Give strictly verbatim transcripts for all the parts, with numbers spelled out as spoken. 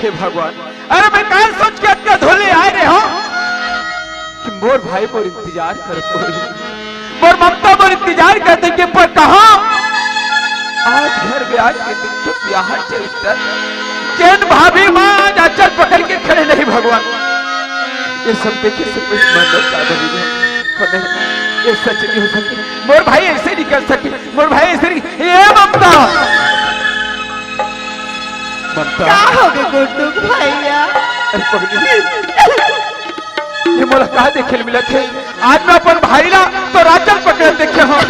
हे भगवान, अरे मैं काल सोच के अतका धोले आए रहे हों कि मोर भाई मोर इंतजार करत होही, मोर ममता मोर इंतजार करत होही, पर कहाँ? आज घर में आके देखथों बियाह चरित्र, जेन भाभी माँ आज आंचल पकड़ के खड़े नहीं भगवान। ये सब देखे से कोई मन का बनी है, पर नहीं, ये सच नहीं हो सके। मोर भाई ऐसे नहीं कर सके, मोर भाई ऐसे नहीं। ये ममता, ममता। का हो गे गुड्डू भैया? अरे पगली, ये मोला का देखे ल मिलत हे? आज मैं अपन भाई ला तोर आंचल पकड़त देखे हों।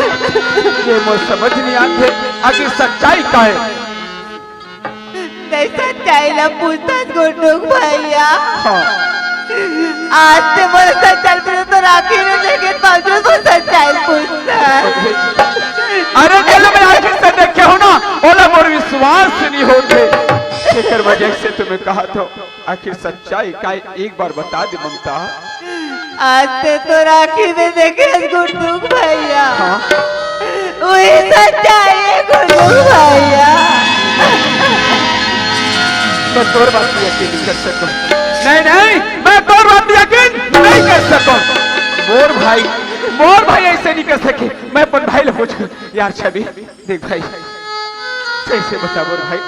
ये मोर समझ नहीं आत हे, आखिर सच्चाई का हे? तैं सच्चाई ला पूछथस गुड्डू भैया। हाँ। आज तैं मोला सच्चाई पूछे तो राखी में लेके बावजूद वो सच्चाई पूछथस। अरे चलो, मैं आखिर से देखे हों ना, ओला मोर विश्वास नहीं होत हे। एकर वजह से तो मैं कहत हों, आखिर सच्चाई का हे, एक बार बता दे ममता। आज तैं तो राखी में देखे गुड्डू भैया। हाँ। वही सच्चाई हे गुड्डू भैया। मैं तोर बात पे यकीन नहीं कर सकूं। नहीं, नहीं, मैं तोर बात पे यकीन नहीं कर सकूं। मोर भाई, मोर भाई ऐसे नहीं कर सके। मैं अपन भाई ला पूछूं। यार छवि, देख भाई, सही से बता मोर भाई,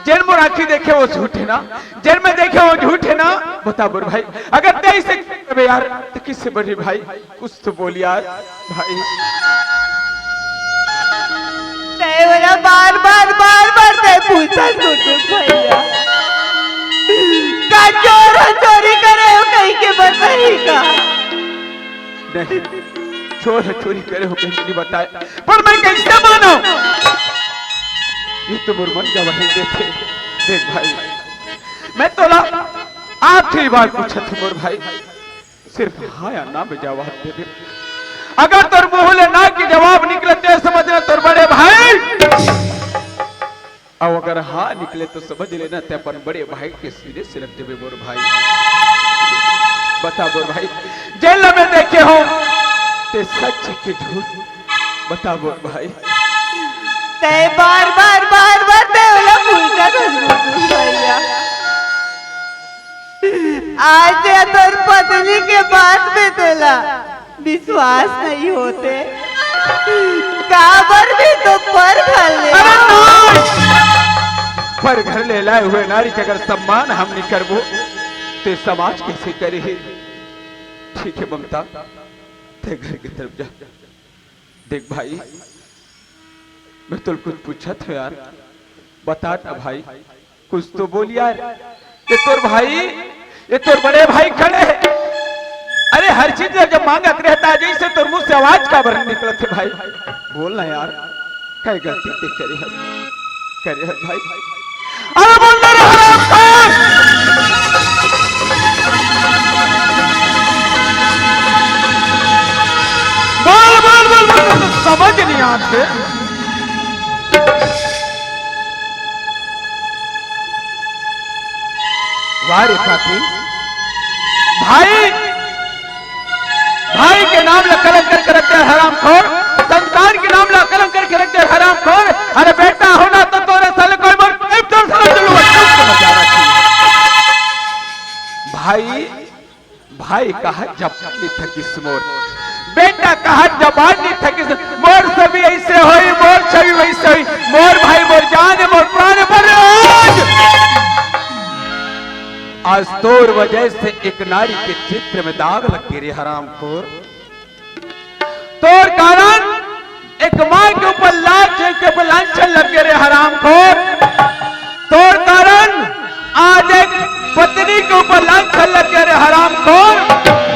जेन मोर आंखी देखे वो झूठ हे ना, जेन मैं देखे वो झूठ हे ना, बता मोर भाई। अगर तैं ऐसे अबे यार, तैं किससे बड़ी भाई, कुछ तो बोल यार भाई। तैं मोला बार बार, बार बार तैं पूछथस गुड्डू भैया, का चोर ह चोरी करे हो कहिके बताही का? नहीं, चोर ह चोरी करे हो कहिके नहीं बताय, पर मैं कैसे मानों? ये तो मोर मन गवाही देथे। देख भाई, मैं तोला आखिरी बार पूछत हों मोर भाई, सिर्फ हाँ या ना में जवाब देबे। अगर तोर मुंह ले ना के जवाब निकले, तैं समझ ले तोर बड़े भाई, अउ अगर हाँ निकले तो समझ लेना, तैं अपन बड़े भाई के सिरे से लग देबे मोर भाई। बता मोर भाई, जेन ला मैं देखे हों, तैं सच के झूठ, बता मोर भाई। तैं बार बार, बार बार तैं ओला पूछथस गुड्डू भैया। आज तोर पत्नी के बात में तोला विश्वास नहीं होत हे। काबर भी तो पर घर ले अरे नहीं! पर घर ले लाए हुए नारी के अगर सम्मान हम नहीं करबो, तो समाज कैसे करे हे? ठीक है ममता, तैं घर की तरफ जा। देख भाई, मैं तोर कुछ पूछत हों यार, बता ना भाई, कुछ तो बोल यार। ये तोर भाई, ये तोर बड़े भाई खड़े हे। अरे हर चीज ला जब मांगत रहता है, जैसे तोर मुंह से आवाज काबर निकलत हे भाई? बोल ना यार, काय गलती तैं करे हस, करे हस भाई? अरे बोल ना रे हरामखोर! बोल, बोल, बोल, बोल, बोल, समझ नहीं आत हे। वाह रे पापी, भाई, भाई के नाम ला कलंक करके रख दे हरामखोर, संतान के नाम ला कलंक करके रख दे हरामखोर। अरे बेटा होना तो तोरे साले कोई मर, कोई तोरे साले चलो बच्चों को बचा रखी। भाई, भाई कहा जबान नहीं थकिस मोर, बेटा कहा जबान नहीं थकिस। मोर छवि ऐसे होई, मोर छवि वैसे होई, मोर भाई मोर जान हे, मोर प्राण हे, पर आज, आज तोर वजह से एक नारी के चित्र में दाग लग गे रे हरामखोर। तोर कारण एक माँ के ऊपर लांछ, के ऊपर लांछन लग गे रे हरामखोर। तोर कारण आज एक पत्नी के ऊपर लांछन लग गे रे हरामखोर।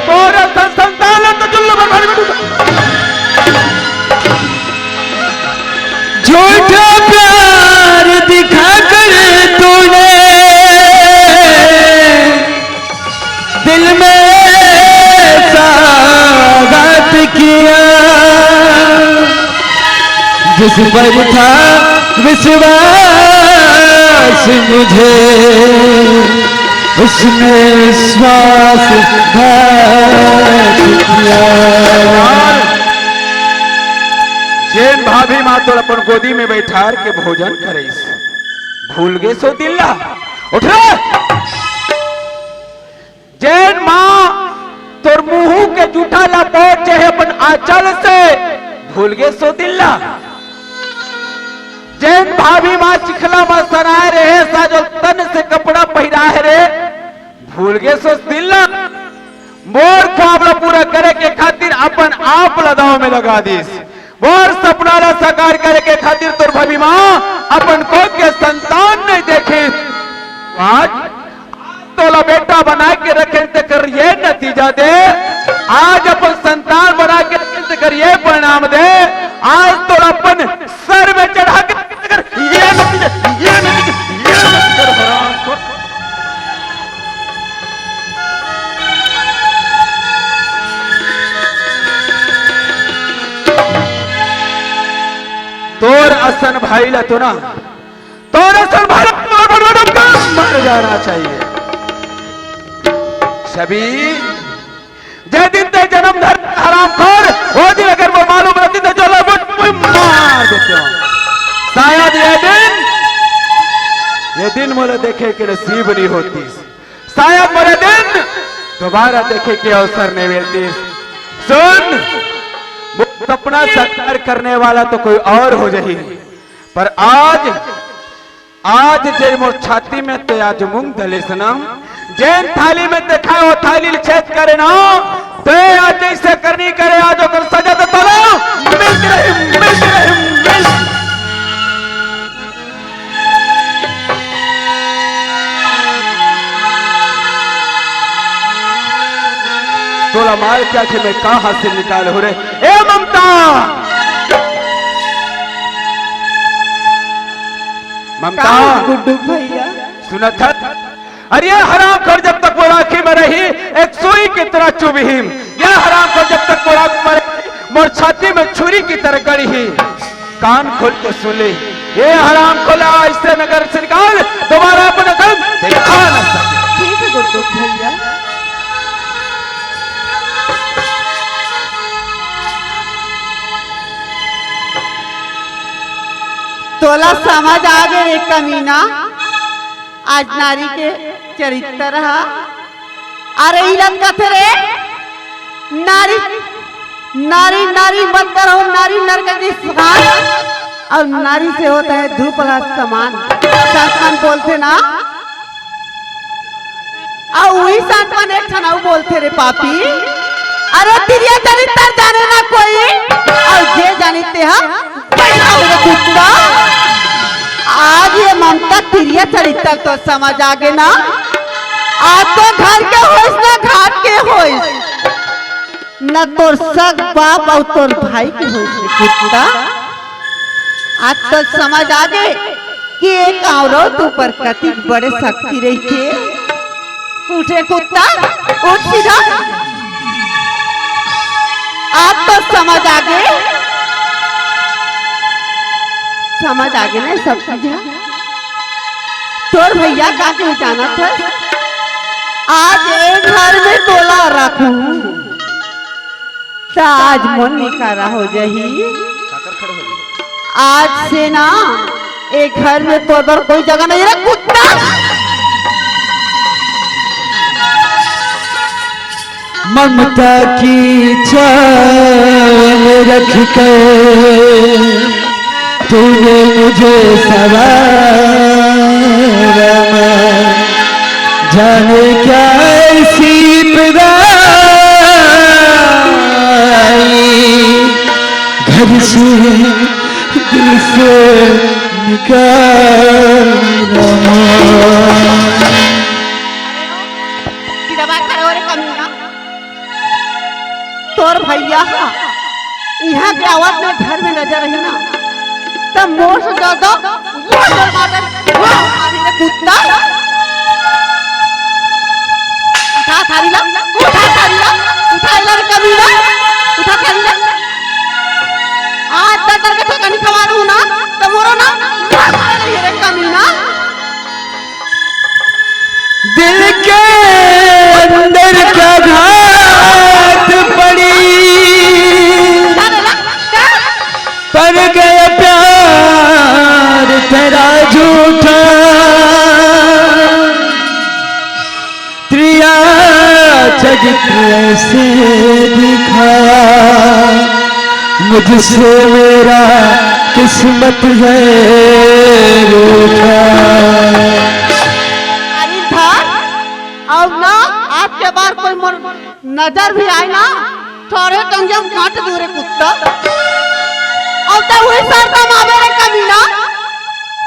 तोर असन संतान ला तो जुल्लू बर्बाद में डूबा। झूठा प्यार दिखाकर तूने दिल में ऐसा आघात किया, जिस पर था विश्वास मुझे, उसने विश्वासघात किया। जेन भाभी माँ तोर अपन गोदी में बैठार के भोजन करेस, भूल गे सो दिन ला? उठ रे! जेन माँ तोर मुंह के जूठा ला पोंछे हे अपन आंचल से, भूल गे सो दिन ला? जेन भाभी माँ चिखला म सनाए रहे, साजो तन से कपड़ा पहिराए रे, भूल गे सो दिन ला? मोर ख्वाब ला पूरा करे के खातिर अपन आप ला दाव में लगा दिस। मोर सपना ला साकार करे के खातिर तोर भाभी माँ अपन कोख के संतान नहीं देखिस। आज तोला बेटा बना के रखेन, तेकर ये नतीजा दे। आज अपन संतान बना के रखेन, तेकर ये परिणाम दे। आज तोला अपन सर में चढ़ा के तेकर ये नतीजा, ये नतीजा, ये नतीजा, हराम। तोर असन भाई ला तो ना, तोर असन भाई ला तो मर जाना चाहिए। सभी, जे दिन ते जन्म धर हरामखोर, वो दिन अगर वो मालूम रहती तो जो लोग वो मार देते हो। शायद ये दिन, ये दिन मोला देखे के नसीब नहीं होती। शायद मोरे दिन दोबारा देखे के अवसर नहीं मिलती। सुन, वो सपना साकार करने वाला तो कोई और हो जाही, पर आज, आज जे मोर छाती में ते आज मूंग धले सनम, जेन थाली में ते खाए वो थाली ल छेद करे ना, ते आज जैसे करनी करे, आज ओकर सजा तो तोला मिलती रही, मिलती रही, मिल। तोला मार के आखिर में का हासिल निकाल हो रे? ए ममता! ममता! का गुड्डू भैया? सुनत हस? अरे ये हरामखोर जब तक मोर आँखी में रही, एक सुई की तरह चुभही। ये हरामखोर जब तक मोर आँखी में रही, मोर छाती में छुरी की तरह गड़ही। कान खोल के सुन ले, ये हरामखोर, ऐसे नगर से निकाल, दोबारा अपन अकल दिखा ना सके। ठीक है गुड्डू भैया। तोला समझ आ गे रे कमीना, आज नारी के चरित्र ह। अरे इलन कथे रे, नारी, नारी, नारी मत करो, नारी नरक की समान, और नारी से होता है धूप ला समान। संत मन बोलथे ना, अउ उही संत मन एक ठन अउ बोलथे रे पापी, अरे तिरिया चरित्र जाने ना कोई, अउ जे जानी ते ह बैठा हो रे कुत्ता। आज ये ममता तिरिया चरित्र तो समझ आ गे ना। आज तो घर के होइस ना घाट के होइस, न तोर सग बाप अउ तोर भाई के होइस रे कुत्ता। आज तो समझ आ गे कि एक औरत ऊपर कतिक बड़े शक्ति रहिथे। उठ रे कुत्ता, उठ सीधा। आज तो समझ आ गे, समझ आ गे ना सब चीज ह। तोर भैया का कहे जानत हस? आज ए घर में तोला रखहूं, त आज मोर निकारा हो जाही। आज से ना, ए घर में तोर बर कोई जगह नहीं रे कुत्ता। ममता की छाँव में रख कर तूने मुझे संवारा माँ, जाने क्या ऐसी पिदाई घर से दिल से निकाला माँ। सीधा बात करो रे कमीना। तोर भैया ह इहाँ के आवत में घर में नजर रही ना, त मोर से ज्यादा वो डर मारे, वो मारे रे कुत्ता। उठा थारी ला, उठा थारी ला, उठा ला रे कमीना, उठा थारी ला। आज तक करके ठेका नहीं खवा रहूं ना, त मोरो ना, वो मारे रे कमीना। दिल के अंदर क्या घात पड़ी, पर ऐसे दिखा, मुझसे मेरा किस्मत है रूठा। अनिल था, अब ना आज के बाद कोई मोर नजर भी आए ना, थोड़े टंगिया में काट दूं रे कुत्ता। अब तो वही सरदा मावे रे कमीना।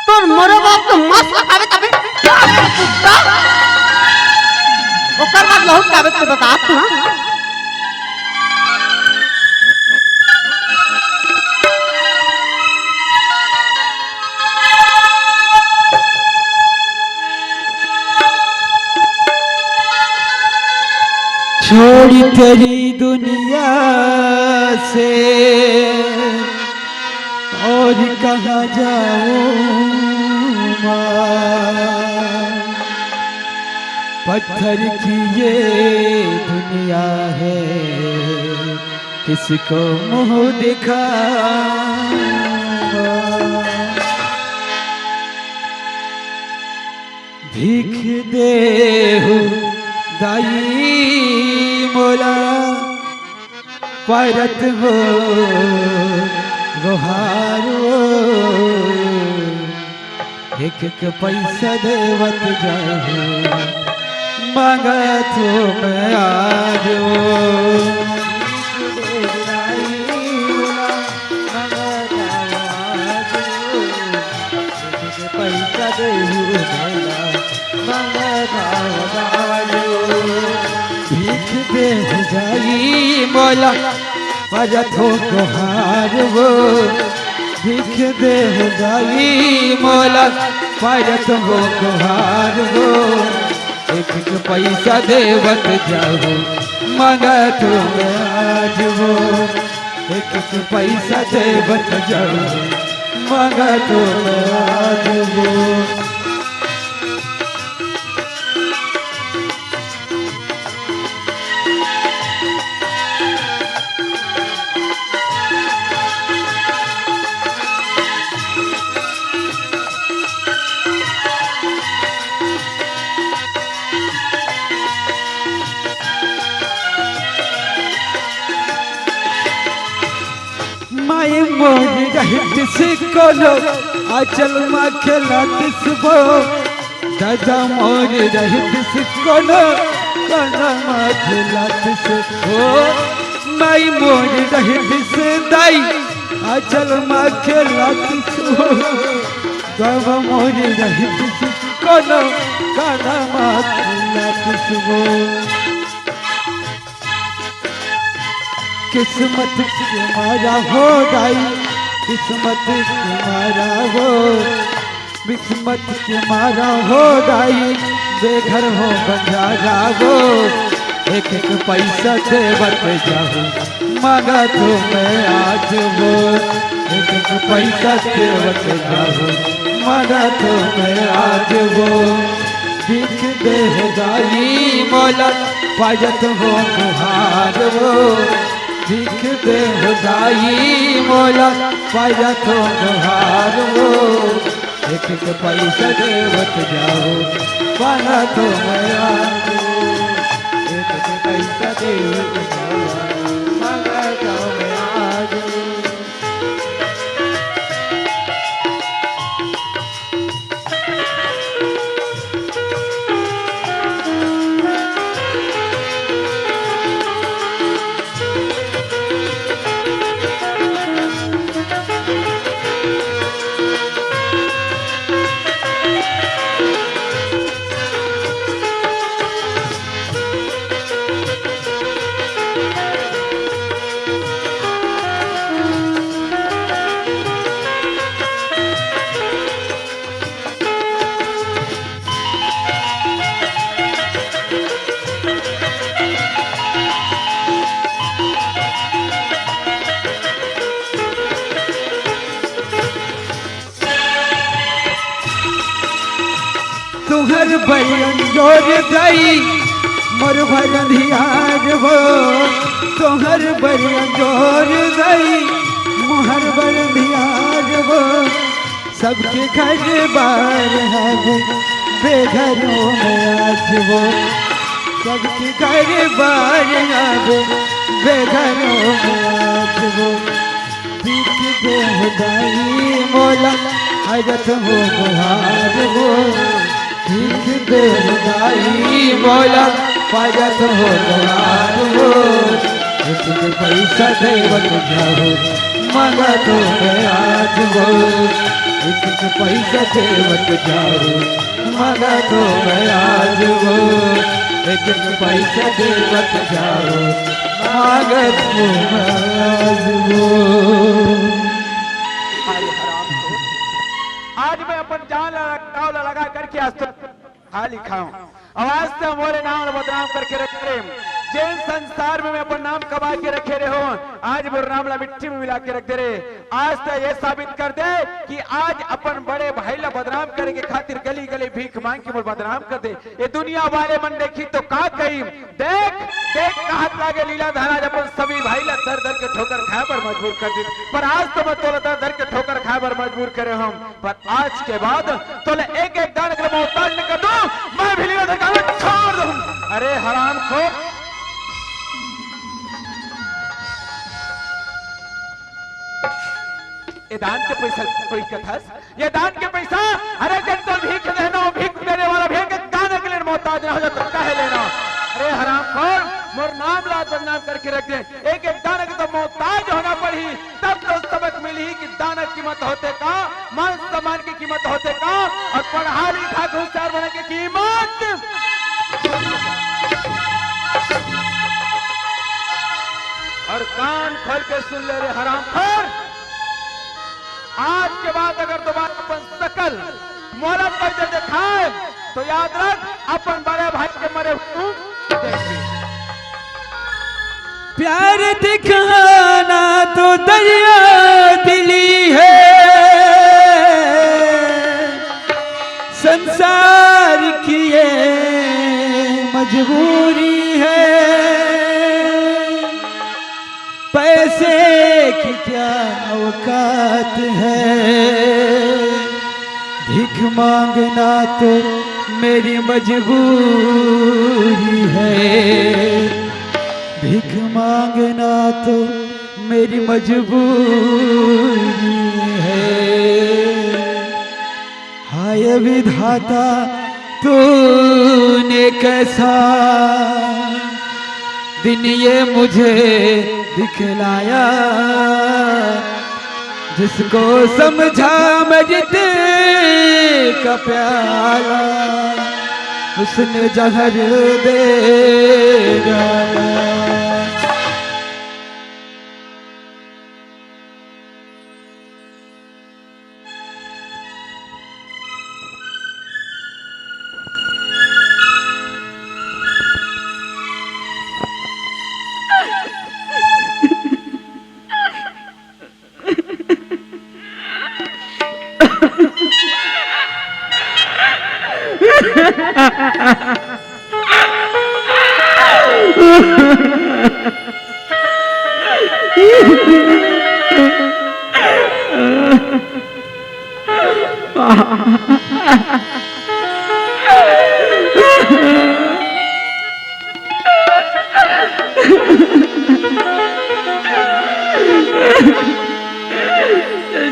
तोर मोरे बाप तो मस्त खावे तबे कुत्ता। ओकर बाद लहुट कावे तो बता तू ना। छोड़ी तेरी दुनिया से और कहाँ जाऊँ माँ, पत्थर की ये दुनिया है, किसको मुँह दिखाऊँ। भीख देहू दाई मोला, परत हो गोहार हो। एक एक पैसा देवत जाहू, मांगत हो मैं आज हो। पैसा देहू मोला, मांगत हो आज हो। भीख दे जाई मोला, परत हो गोहार हो। भीख दे जाई मोला, परत हो गोहार हो। एक एक पैसा देवत जाहू, मांगत हो मैं आज हो। एक एक पैसा देवत जाहू, मांगत हो मैं आज हो। माई मोर रहितिस कोनो, आंचल मा खेलतिस वो। दादा मोर रहितिस कोनो, काना मा खेलतिस वो। माई मोर रहितिस दाई, आंचल मा खेलतिस वो। दादा मोर रहितिस कोनो, काना मा खेलतिस वो। किस्मत के मारा हो दाई, किस्मत के मारा हो, किस्मत के मारा हो दाई, बेघर हो बंजारा हो। एक एक पैसा देवत जाहू, मांगत हो मैं आज हो। एक एक पैसा देवत जाहू, मांगत हो मैं आज हो। भीख दे हो दाई मोला, परत हो गोहार हो। भीख दे हो दाई मोला, परत हो गोहार हो। एक एक पैसा देवत जाहू, परत हो मैं आज हो। एक एक पैसा देवत जाहू, परत हो मैं आज हो। तुहर बरन जोर दई, मोर बरन हियार वो। तुहर बरन जोर दई, मोहर बरन हियार वो। सबके घर बार हवे, बेघरों में आज वो। सबके घर बार आवे, बेघरों में आज वो। भीख दे हो दाई मोला, हाजत हो गुहार वो। भीख दे हो दाई मोला, हाजत हो गुहार वो। एक एक पैसा देवत जाहूँ, मांगत हो मैं आज वो। एक एक पैसा देवत जाहूँ, मांगत हो मैं आज वो। एक एक पैसा देवत जाहूँ, मांगत हो मैं आज वो। आज मैं अपन जान ला, दाव ला लगा करके आज तो खाली खाऊं। अब आज तो मोरे नाम ला बदनाम करके रखे रहे। जेन संसार में मैं अपन नाम कमा के रखे रहे हो, आज मोर नाम ला मिट्टी में मिला के रख दे रहे। आज तो ये साबित कर दे कि आज अपन बड़े भाई ला बदनाम करे के खातिर गली गली भीख मांग के मोर बदनाम कर दे। ये दुनिया वाले मन देखी तो का कही? देख, देख, कहत लागे लीलाधर आज अपन सभी भाई ला दर दर के ठोकर खाए बर मजबूर कर दी। पर आज तो मैं तोला दर दर के ठोकर खाए बर मजबूर करे हूँ। पर आज के बाद तोला एक एक दाना के मोहताज न कर दूं, मैं भी लीलाधर का छोड़ दूं। अरे हरामखोर, ये दान के पैसा कोई कथस? ये दान के पैसा, अरे जब तो भीख देना हो, भीख देने वाला भीख के दान के लिए मोहताज ना हो जाए तो कहे लेना। अरे हरामखोर, मोर नाम ला बदनाम करके रख दे। एक एक दाना के तो मोहताज होना पड़ी, तब तो सबक मिली कि दान की कीमत होथे का, मान सम्मान की कीमत होथे का, और पढ़ा लिखा के होशियार बने की कीमत। और कान खोल के सुन ले रे हरामखोर, आज के बाद अगर दोबारा अपन सकल मोला कोई दे दिखाए तो याद रख, अपन बड़े भाई के मरे हुए तू देखबे। प्यार दिखाना तो दरिया दिली है, संसार की ये मजबूरी है। पैसे की क्या औकात है, भीख मांगना तो मेरी मजबूरी है, भीख मांगना तो मेरी मजबूरी है। हाय विधाता, तूने कैसा दिन ये मुझे दिखलाया, जिसको समझा मैं जित का प्याला, उसने जहर दे डाला।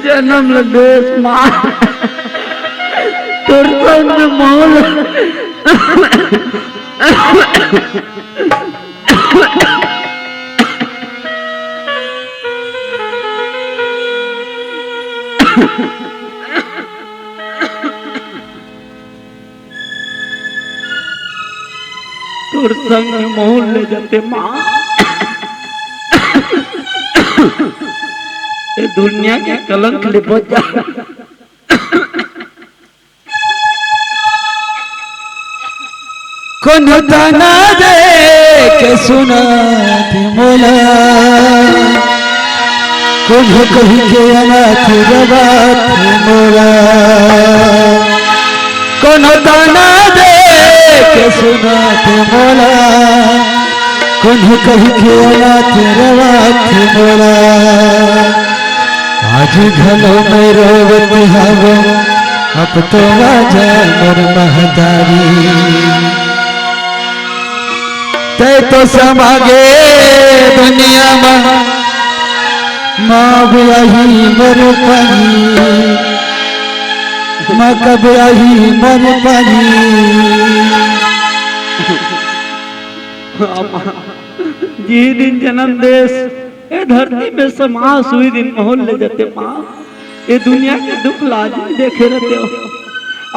जनम ल देश माँ, तोर संग में मौल। तोर संग में मौल ले जाते माँ। ए दुनिया के कलंक ले बच जा। कोनो ताना दे के सुनात मोला, कोनो कहि के अनाथ रवात मोला। कोनो ताना दे के सुनात मोला, कोनो कहि के अनाथ रवात मोला। आज घलो मैं रोवत हवं, अब तो आ जा मोर महतारी। तै तो समा गे दुनिया म, माँ अब आही मोर पानी, माँ कब आही मोर पानी। जी दिन जन्म देस, ए धरती में समास हुई दिन मोहन ले जाते माँ। ये दुनिया के दुख ला आज नहीं देखे रहते हो।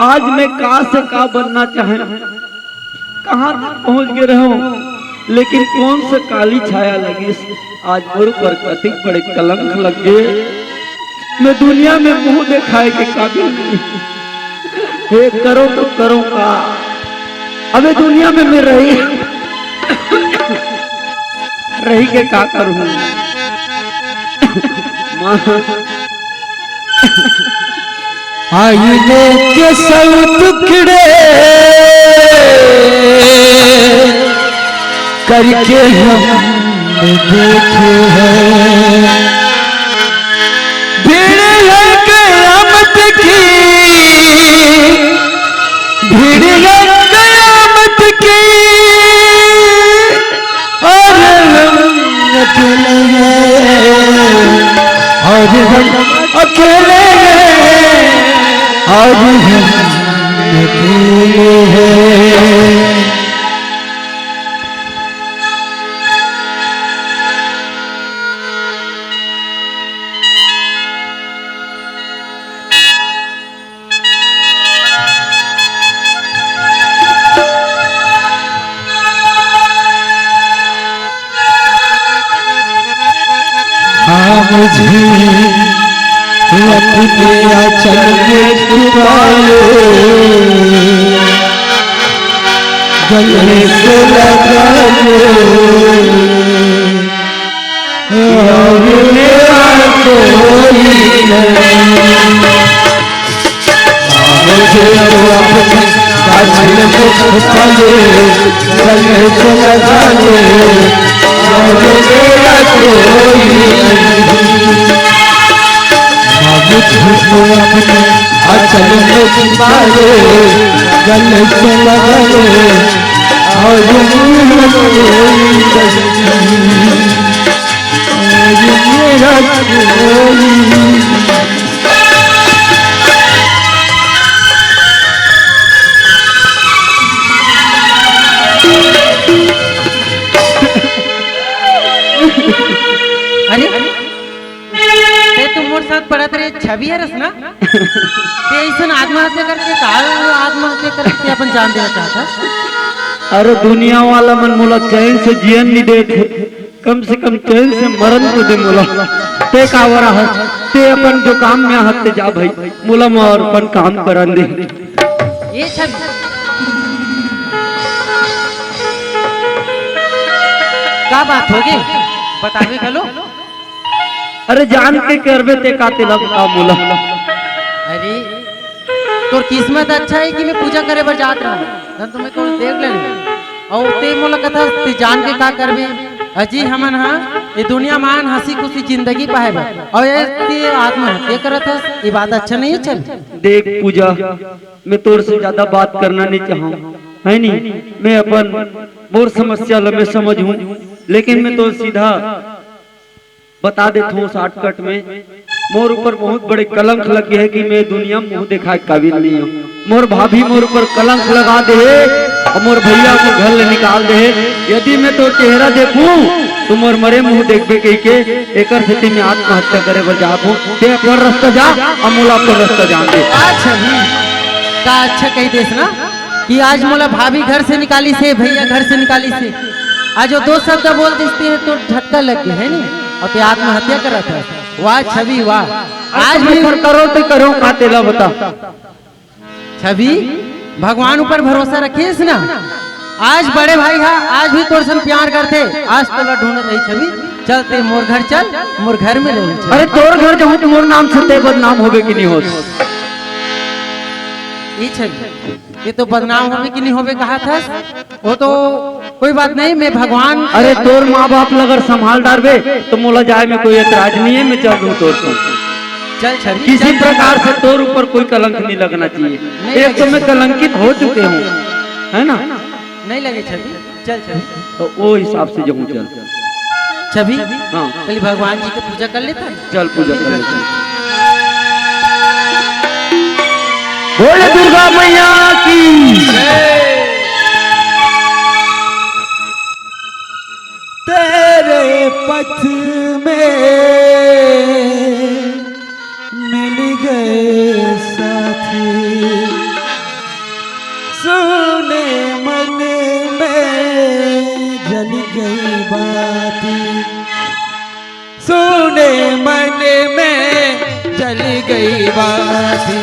आज मैं का से का बनना चाहे, कहाँ तक पहुँच गए रहो, लेकिन कौन सा काली छाया लगी, आज मोर पर कतिक बड़े कलंक लग गए। मैं दुनिया में मुंह दिखाए के काबिल नहीं। हे करो तो करो का, अबे दुनिया में मैं रही, रही के का करूँ माँ। आईने के सौ टुकड़े करके हमने देखे हैं। भीड़ है कयामत की, भीड़ है कयामत की, और हम अकेले हैं, और हम अकेले हैं, और हम अकेले हैं। हाँ, मुझे अपने आंचल में छुपा ले, गले से लगा ले, और मेरा कोई नहीं। मुझे तो अपने आंचल में छुपा ले, गले से लगा ले, और मेरा कोई नहीं। मुझे तो अपने आंचल में छुपा ले, गले से लगा ले, और मेरा कोई नहीं, और मेरा कोई नहीं। अरे, ते तो मोर साथ पढ़त रहे, छवि हरस ना? ते अइसन आत्महत्या करके, का आत्महत्या करके अपन जान देना चाहत हस? अरे, दुनिया वाला मन मोला चैन से जियन नहीं देत हे। कम से कम चैन से मरन तो दे मोला। ते काबर आहस? ते अपन जो काम में आहस ते जा भाई, मोला मोर अपन काम करन दे। ये छन का बात होगे? बताबे घलो। अरे जान के करबे ते का, तेला बता मोला। अरे तोर किस्मत अच्छा हे कि मैं पूजा करे बर जात रहूं, धन तो मैं कोनो देख ले नहीं। अउ ते मोला कथस, ते जान के का करबे? अजी हमन हा ये दुनिया मान हंसी खुशी जिंदगी पाए बर, अउ ये ते आत्महत्या करत हस, ये बात अच्छा नहीं हे। चल देख पूजा, मैं तोर से ज्यादा बात करना नहीं चाहूँ, है नहीं? मैं अपन मोर समस्या ल मैं समझ हूँ, लेकिन मैं तोर सीधा बता देत हूँ शॉर्टकट में, मोर ऊपर बहुत बड़े कलंक लग गए है कि मैं दुनिया में मुंह दिखाए काबिल नहीं हूँ। मोर भाभी मोर ऊपर कलंक लगा दे हे अउ मोर भैया मोर घर ले निकाल दे हे। यदि मैं तोर चेहरा देखूं तो मोर मरे मुंह देखबे कही के, एकर सेती मैं आत्महत्या करे बर जात हूँ। ते अपन रास्ता जा, अउ मोला अपन रास्ता जान दे। अच्छा भी का अच्छा कही देस ना कि आज मोला भाभी घर से निकालिस हे, भैया घर से निकालिस हे। आज वो दो शब्द बोल दिस ते तो झटका लग गया है नी, अउ ते आत्महत्या करत हस। वाह छवि वाह। आज आज भी मैं पर करो ते करो का, तेला बता। छवि, भगवान ऊपर भरोसा रखिस ना, आज बड़े भाई हा, आज भी तोर संग प्यार करथे, आज तोला ढूंढत रही छवि। चल ते मोर घर चल, मोर घर में रह छवि। अरे तोर घर जाहूं तो मोर नाम से ते बदनाम होबे कि नहीं होत? ई छवि, ये तो बदनाम होबे कि नहीं होबे कहत हस? वो तो कोई बात नहीं, मैं भगवान अरे तोर माँ बाप ला अगर संभाल डारबे तो मोला जाए में कोई एतराज नहीं है, मैं चल दूं तोर संग। चल छवि, किसी चल। प्रकार से तोर ऊपर कोई कलंक नहीं लगना चाहिए। नहीं एक तो लगे। मैं कलंकित हो चुके हूँ, है ना? नहीं लगे छवि। चल, चल। तो वो हिसाब से जाऊँ, चल। छवि, हाँ। पहले भगवान जी के पूजा कर लेता है। चल, पूजा कर लेता है। बोले दुर्गा मैया की। तेरे पथ में मिल गए साथी, सूने मन में जल गई बाती, सूने मन में जल गई बाती,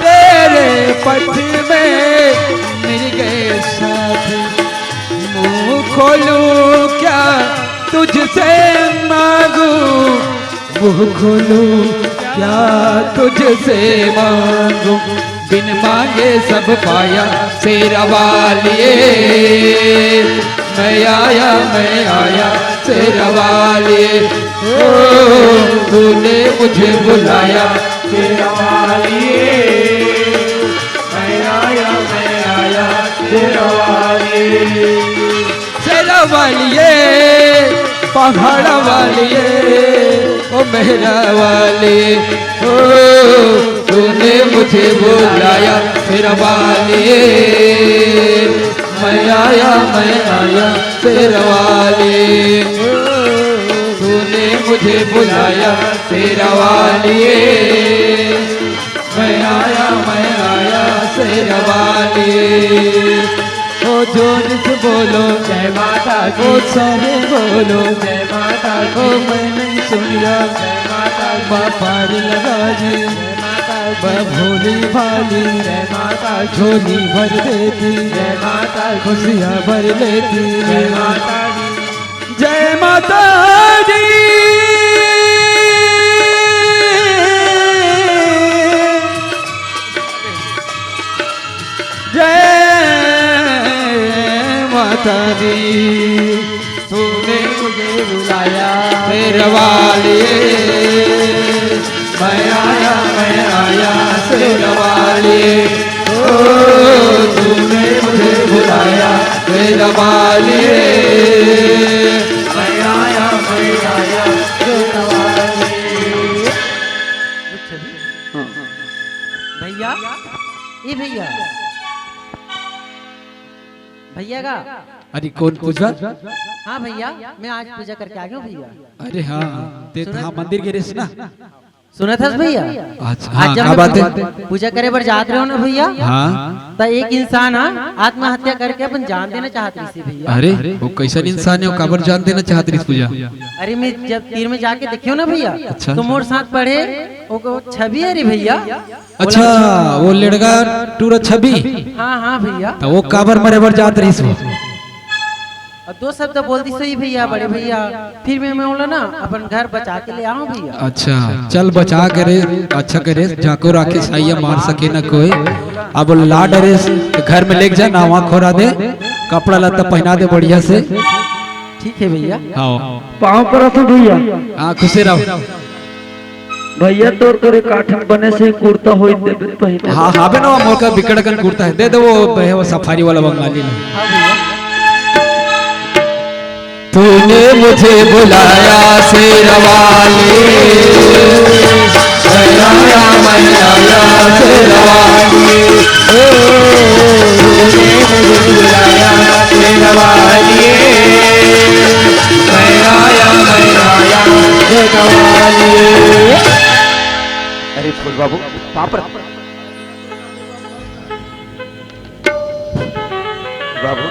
तेरे पथ में मिल गए साथी। मुंह खोलूं क्या तुझसे मांगू, मुंह खोलूं क्या तुझसे मांगू, बिन मांगे सब पाया शेरा वालिए। मैं आया, मैं आया शेरा वालिए, ओ, तूने मुझे बुलाया शेरा वालिए। मैं आया, मैं आया शेरा वालिए। शेरा वालिए, पहाड़ वालिए, ओ मेहरा वालिए, ओ तूने मुझे बुलाया शेरा वालिए। मैं आया, मैं आया शेरा वालिए, ओ तूने मुझे बुलाया शेरा वालिए। मैं आया, मैं आया शेरा वालिए। ओ जोर से बोलो जय माता दी। ओ सारे बोलो जय माता दी। ओ मैं नहीं सुनिया जय माता दी। माँ पार लगा दी जय माता दी। माँ भोली भाली जय माता दी। झोली भर देती जय माता दी। खुशियाँ भर लेती जय माता दी। जय माता दी। जय माता दी। तूने मुझे बुलाया शेरा वालिए। मैं आया, मैं आया शेरा वालिए। ओ, तूने मुझे बुलाया शेरा वालिए। मैं आया, मैं आया शेरा वालिए। हाँ। भैया, ए भैया, भैया का? अरे कौन पूजा? हाँ भैया, मैं आज पूजा करके आ गया हूँ भैया। अरे हाँ, ते तो हाँ मंदिर गे रेस ना। सुनत हस भैया? अच्छा, आज हाँ, जब का मैं बात पूजा, है? पूजा करे बर जात रहे हो ना भैया, हाँ। त एक इंसान हा आत्महत्या करके अपन जान देना चाहत रहिस भैया। अरे, वो कैसन इंसान है, वो काबर जान देना चाहत रहिस पूजा? अरे मैं जब तीर में जाके देखियो ना भैया, अच्छा। तो मोर साथ पढ़े वो छवि है रे भैया। अच्छा, वो लड़का टूरा छवि। हाँ, हाँ भैया। त वो काबर मरे बर जात रहिस वो? अब दो शब्द बोल दिस ही भैया, बड़े भैया, फिर मैं, मैं बोला ना, अपन घर बचा के ले आऊं भैया। अच्छा, चल बचा के रे, अच्छा करे, जाको राखे साइया मार सके ना कोई। अब ला डरे घर में लेके जा, नहवा खोरा दे, कपड़ा लत्ता पहना दे बढ़िया से। ठीक है भैया। हाँ। पाँव परत हूँ भैया। हाँ, खुशी रहो। भैया तोर करे काठन बने से कुर्ता होई देबे पहिने। हाँ, हाँ, बे ना, मोर का बिकट कन कुर्ता है, दे दे वो, बे, वो सफारी वाला बंगाली ने। तूने मुझे बुलाया शेरा वाली, मैं आया, मैं आया शेरा वाली। ओ, तूने मुझे बुलाया शेरा वाली, मैं आया, मैं आया शेरा वाली। अरे फूल बाबू, पाँव पर। बाबू,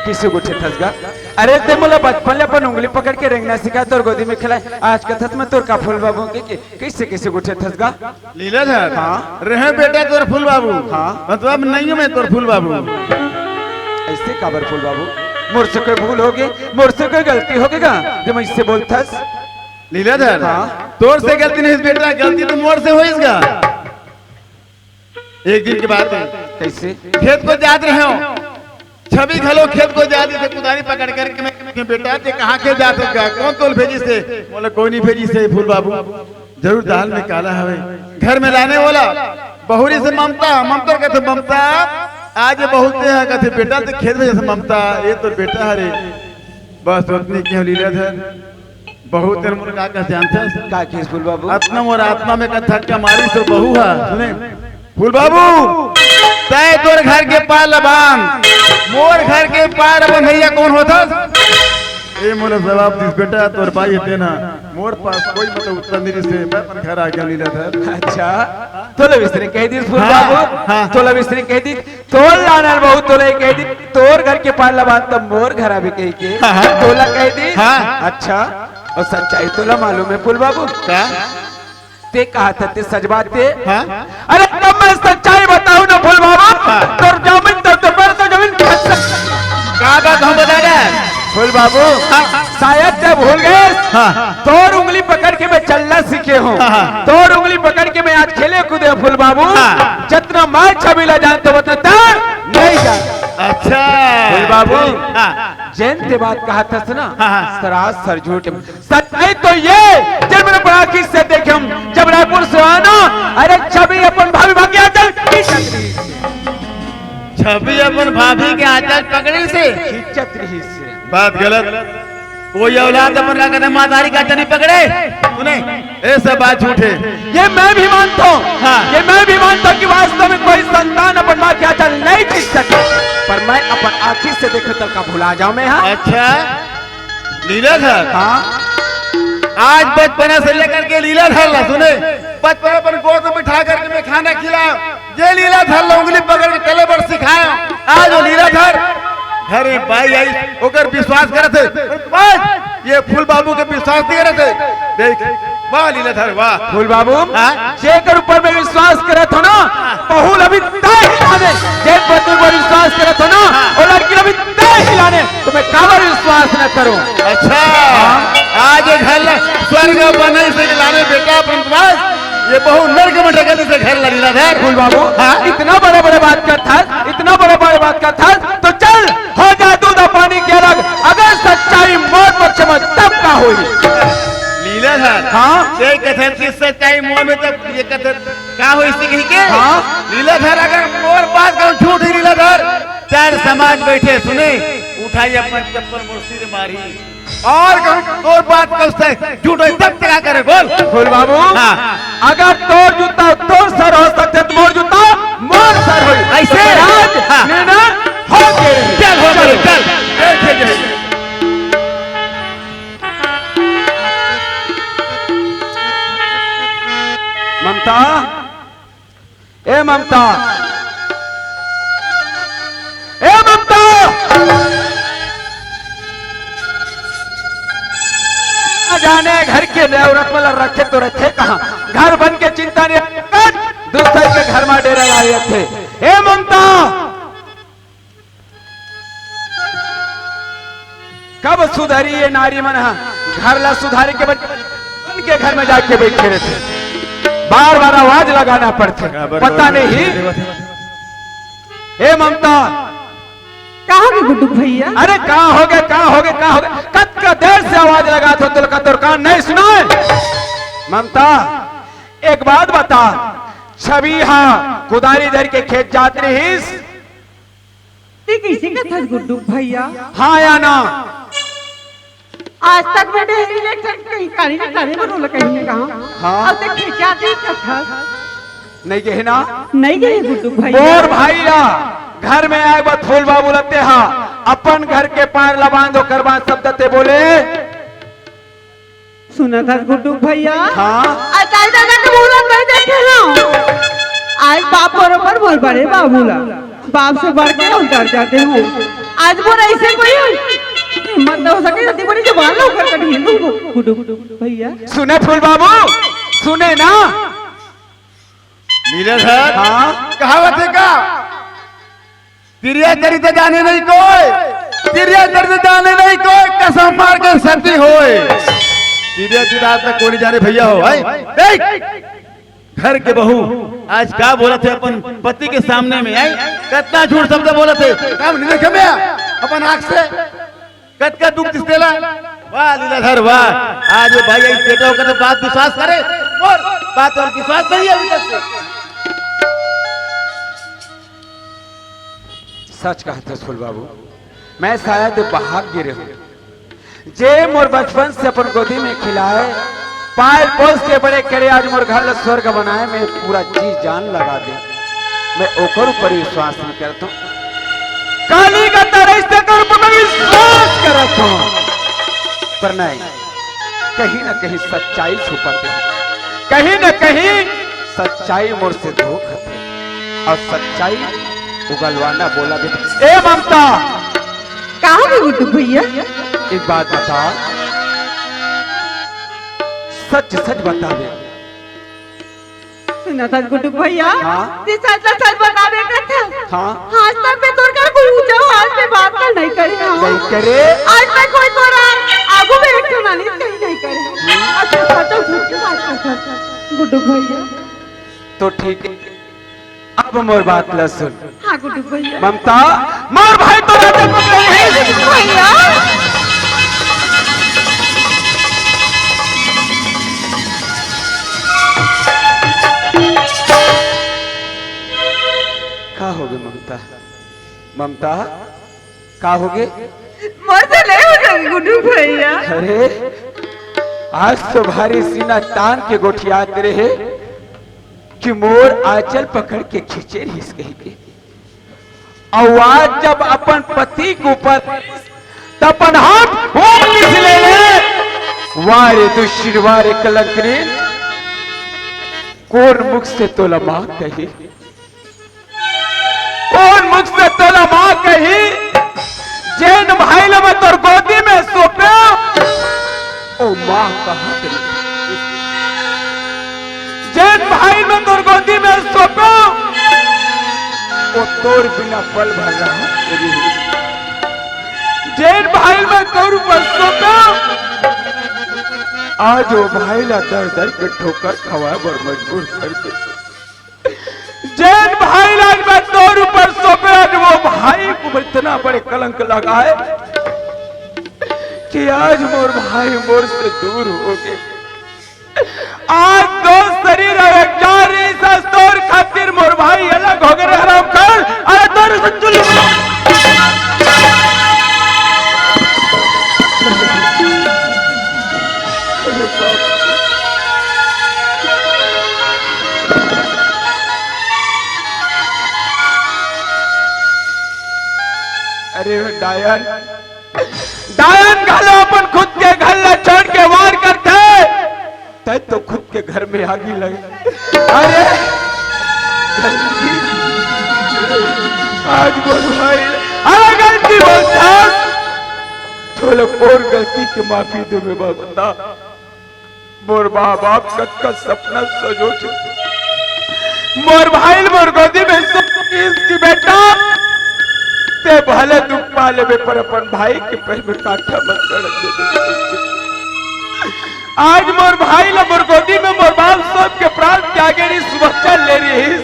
किसे गोठे थस गा? अरे ते मोला बचपन ले अपन उंगली पकड़ के रेंगना सिखाए, तोर गोदी में खिलाए, आज कथस मैं तोर का फूल बाबू के, के, कैसे, कैसे गोठे थस गा? लीलाधर, हाँ? रहे बेटा तोर फूल बाबू, हाँ? मतलब नहीं हूँ मैं तोर फूल बाबू। ऐसे काबर फूल बाबू? मोर से कोई भूल होगे, मोर से कोई गलती होगे गा, जो मैं इससे बोलथस? लीलाधर, हाँ? तोर से गलती नहीं बेटा, गलती तो मोर से होइस गा। एक दिन के बात है। कैसे? खेत को जात रहे हो, छवि घलो खेत को जात रहे, कुदारी पकड़ करके मैं, मैं बेटा ते कहाँ खेत जात हो गा? कौन तोल भेजिस हे? बोले कोई नहीं भेजिस हे फूल बाबू, जरूर दाल में काला हवे। घर में लाने वाला बहुरी से ममता, ममता कहते ममता, आज ये बहुत हे कथे, "बेटा तो खेत में जैसे ममता, ये तो बेटा हरे।" बस ओतनी के लीलाधर, बहुत देर मोर का कह जानथस? का किस फूल बाबू? अतना मोर आत्मा में का धक्का मारी सो बहू हा। सुने, फूल बाबू, तय तोर घर के पार ल बांध, मोर घर के पार बंधइया कोन होथस? ए मोला जवाब दिस बेटा, तोर बाई हे तेन हा। मोर पास कोई मतलब उत्तर नहीं से, मैं अपन घर आ गया लीलाधर। अच्छा, तोला विस्तरी कह दिस फूल हाँ, बाबू, हाँ। तोला विस्तरी कह दिस, तोर लानल बहू तोला कह दिस, तोर घर के पार ल बांध त मोर घर आबे कह के, हाँ, हाँ। तोला कह दिस। हाँ। अच्छा, अउ सच्चाई तोला मालूम हे फूल बाबू? का? ते कहा था, ते सच बात ते? हाँ? अरे, तब मैं सच्चाई बताऊं ना फूल बाबू, हाँ। तो जमीन तो, तो पर तो जमीन खच्चर। का बात हम बता रहे हैं? फूल बाबू, हाँ। शायद ते भूल गए। हाँ। तोर उंगली पकड़ के मैं चलना सीखे हूँ। हाँ, हाँ। तोर उंगली पकड़ के मैं आज खेले कूदे हूँ फूल बाबू। हाँ। जितना मैं छबीला जानता हूँ उतना तार नहीं जान। अच्छा। फूल बाबू, हाँ। जैन ते बात कहा था ना, हाँ, हाँ। सरासर झूठ। सच्चाई तो ये, जब मैंने बड़ा आँखी से देखे हूँ, जब रायपुर से आना, अरे छवि अपन भाभी भाग्य आंचल खींचत रही। छवि अपन भाभी के आंचल पकड़ी से? खींचत रही से। बात गलत। कोई औलाद अपन का कहते मातारी का आंचल नहीं पकड़े? सुने, ये सब बात झूठ हे। ये मैं भी मानता हूँ, हाँ। ये मैं भी मानता हूँ कि वास्तव में कोई संतान अपन माँ के आंचल नहीं खींच सके, पर मैं अपन आँखी से देखे तक का भुला जाऊँ मैं, हाँ? अच्छा। लीलाधर। हाँ। आज बचपना से लेकर के लीलाधर ला सुने, बचपना अपन गोद में बिठा करके मैं खाना खिलाया, ये लीलाधर ला उंगली पकड़ के चले बर सिखाया। आज वो लीलाधर घरे बाई आई, ओकर विश्वास करत हे। आज ये फूल बाबू के विश्वास नहीं करत हे। देख, वाह लीलाधर, वाह। फूल बाबू, हाँ? जेकर ऊपर मैं विश्वास करत हूँ ना, बहू ला भी तय हिलाने, जे पति पर विश्वास करत हूँ ना, वो लड़की ला भी तय हिलाने, तो मैं काबर विश्वास न करूँ? अच्छा, हाँ। आज ये घर ला स्वर्ग बनाइस लीलाधर बेटा अपन पास, ये बहू नरक में ढकेल दिस घर ला लीलाधर। फूल बाबू, हाँ? इतना बड़े बड़े बात करथस, इतना बड़े बड़े बात करथस, तो चल, हो जाए दूध और पानी के अलग, अगर सच्चाई मोर पक्ष में तब का होई? लीलाधर। हाँ? ये कथन की सच्चाई मोर में तब ये कथन का होई सी कही के? हाँ? लीलाधर अगर मोर बात कहूँ झूठ ही लीलाधर, चार समाज बैठे सुने, उठाई अपन चप्पल मोर सिर मारी। और कहूँ तोर बात कहूँ से झूठ होई तब का करे बोल? फूल बाबू। हाँ। अगर तोर जूता तोर सर हो सकथे, त मोर जूता मोर सर होई। ऐसे? तो आज हाँ। निर्णय हो गए। चल, हो गए, चल। जय, जय, जय। ममता, ए ममता, ए ममता, न जाने घर के औरत मन ला रखे तो रथे कहाँ, घर बन के चिंता नहीं, दूसरे के घर में डेरा डाले रथे। ए ममता, कब सुधरी ये नारी मन ह? घर ला सुधारे के बजाय उनके घर में जाके बैठे रहते, बार बार आवाज लगाना पड़थे, पता नहीं। हे ममता, का हो गे गुड्डू भैया? अरे का हो गे, का हो गे, का हो गे? कतका देर से आवाज लगात हो, तोला का तोर कान नहीं सुनाय? ममता, एक बात बता, छवि हा कुदारी धर के खेत जात रहिस, ते कइसे कथस गुड्डू भैया? हाँ या ना? आज तक मैं डेरी ले ठन कहीं कानी ना कानी बनो ल कहीं ना कहाँ। हाँ। अब ते खेत जात रहिस कथस। नहीं गए ना? नहीं गए गुड्डू भैया। मोर भाई ला घर में आए बर फूल बाबू ला ते हा अपन घर के पार ला बांध, ओकर बाद शब्द ते बोले। सुनत हस गुड्डू भैया? हाँ। अजय दादा के मुंह ला कह देथे हूँ। आज बाप बरोबर मोर बड़े बाबू ला, बाप से बढ़ के हम डर जाते हूँ। आज मोर ऐसे कोई हिम्मत न हो सके, इतनी बड़ी जबान ला उखड़ कर ढील दूँ गुड्डू भैया। सुने फूल बाबू, सुने ना। लीलाधर, हाँ? कहावत हे का? तिरिया चरित जाने नहीं कोई, तिरिया चरित जाने नहीं कोई, कसम मार के सती होय। तिरिया चरित आज तक कोई नहीं जाने भैया हो, हैं? देख, घर के बहू आज का बोलत हे अपन पति के सामने में, हैं? कितना झूठ शब्द बोलत हे, हम नहीं देखे मैं अपन आँख से। कतका दुख दिस तेला। वाह लीलाधर वाह, आज ये भाई आई बेटा होकर तो बात विश्वास करे, मोर बात पर विश्वास नहीं है अभी तक से। सच कहत हस फूल बाबू, मैं शायद भाग गे रहूं। जे मोर बचपन से अपन गोदी में खिलाए, पाल पोस के बड़े करे, आज मोर घर ला स्वर्ग बनाए में पूरा जी जान लगा दे, मैं ओकर ऊपर विश्वास नहीं करत हूं। काली का तरह से ओकर ऊपर मैं विश्वास करत हूं, पर नहीं, कहीं ना कहीं सच्चाई छुपत हे, कहीं ना कहीं सच्चाई मोर से धोखत हे, अउ सच्चाई उगलवाना बोला बेटा। ए ममता, का हो गे गुड्डू भैया? एक बात बता, सच सच बता बे। सुनत हस गुड्डू भैया, हाँ? ते सच ला सच बताबे करत हस। हाँ। आज तक मैं तोर करा पूछो, आज मैं बात ला नहीं करे हूं। नहीं करे? आज तक कोई तोर आगू में एक ठो नालिश कहीं नहीं करे हूं। आज तू सच झूठ के बात करत हस गुड्डू भैया। तो ठीक है, अब मोर बात ला सुन। हाँ गुड्डू भैया। ममता, मोर भाई तो राजा को कहीं नहीं। भैया। का हो गे ममता? ममता, का हो गे? मोर से नहीं हो जाए गुड्डू भैया। अरे, आज तो भारी सीना तान के गोठियात रहे कि मोर आंचल पकड़ के खींचे रहिस कहिके। अउ आज जब अपन पति के ऊपर त अपन हाथ वापिस ले ले। वाह रे दुष्ट, वाह रे कलंकिनी, कोन मुख से तोला मां कही, कोन मुख से तोला मां कही? जेन भाई ला मैं तोर गोदी में सौंपे, ओ मां कहां गे? जेन भाई मैं तोर गोदी में सौंपे, ओ तोर बिना पल भर रहा। जेन भाई मैं तोर ऊपर सौंपे, आज ओ भाई ला दर दर के ठोकर खवाए बर मजबूर कर दे। जेन भाई ला आज मैं तोर ऊपर सौंपे, आज वो भाई को इतना बड़े कलंक लगाए कि आज मोर भाई मोर से दूर हो गे। आज दो शरीर अउ एक जान रहिस, तोर खातिर मोर भाई अलग हो गे रे हरामखोर। अरे तोर से चुल अरे डायन, डायन घलो अपन खुद के घर ला छोड़ के वार करथे, तैं तो खुद के घर में आगी लगे। अरे गलती, आज बोल भाई, अरे गलती बोलथस, तोला मोर गलती के माफी देबे बता। मोर माँ बाप कतका सपना सजोत हे। मोर भाई ल मोर गोदी में सो किस की बेटा, ते भले दुख पा लेबे, पर अपन भाई के पैर में कांटा मत गड़न देबे। आज मोर भाई ल मोर गोदी में मोर बाप सबके प्राण त्यागे रिहिस, वचन ले रिहिस,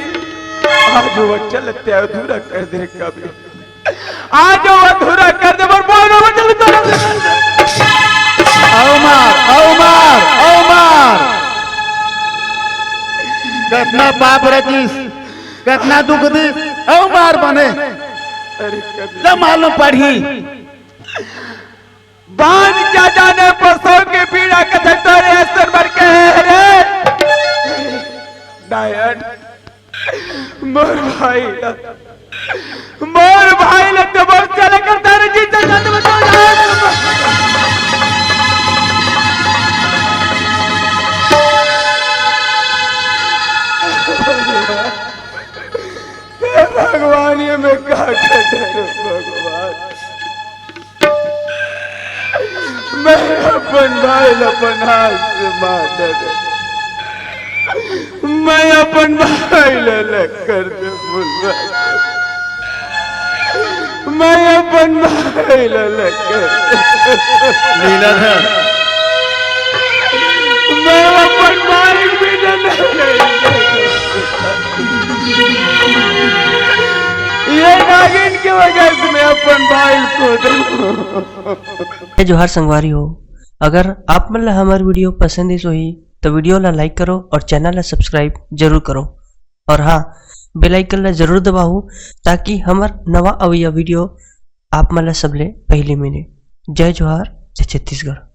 आज वो वचन ल ते अधूरा कर दे कबीर। आज वो अधूरा कर दे, मोर बोल में चल तो। अउ मार, अउ मार, अउ मार। कतना पाप रचिस, कतना दुख दिस, अउ मार बने। अरे कबीर। तब मालूम पड़ही। बांझ क्या जाने पसो के पीड़ा कथे तोरे असन बर के हे रे। डायन। मोर भाई ला, मोर भाई ला तो मोर चले कर तारे जी से जन्म तो जाए। हे भगवान, ये मैं का कर रहा हूँ भगवान? मैं अपन भाई ल अपन हाथ से मार डारे। मैं अपन भाई ल अलग कर दे बोल रहा। मैं अपन भाई ल अलग कर दे। लीलाधर। मैं अपन भाई बिना नहीं रह सकता। ये नागिन की वजह से मैं अपन भाई को दूं। जय जोहार संगवारी हो, अगर आप मन ला हमर video पसंद आइस होही, तो video ला like करो और channel ला subscribe जरूर करो। और हाँ, बेल आइकन ला जरूर दबाहू, ताकि हमर नवा अवइया वीडियो आप मन ला सबले पहले मिले। जय जोहार, जय छत्तीसगढ़।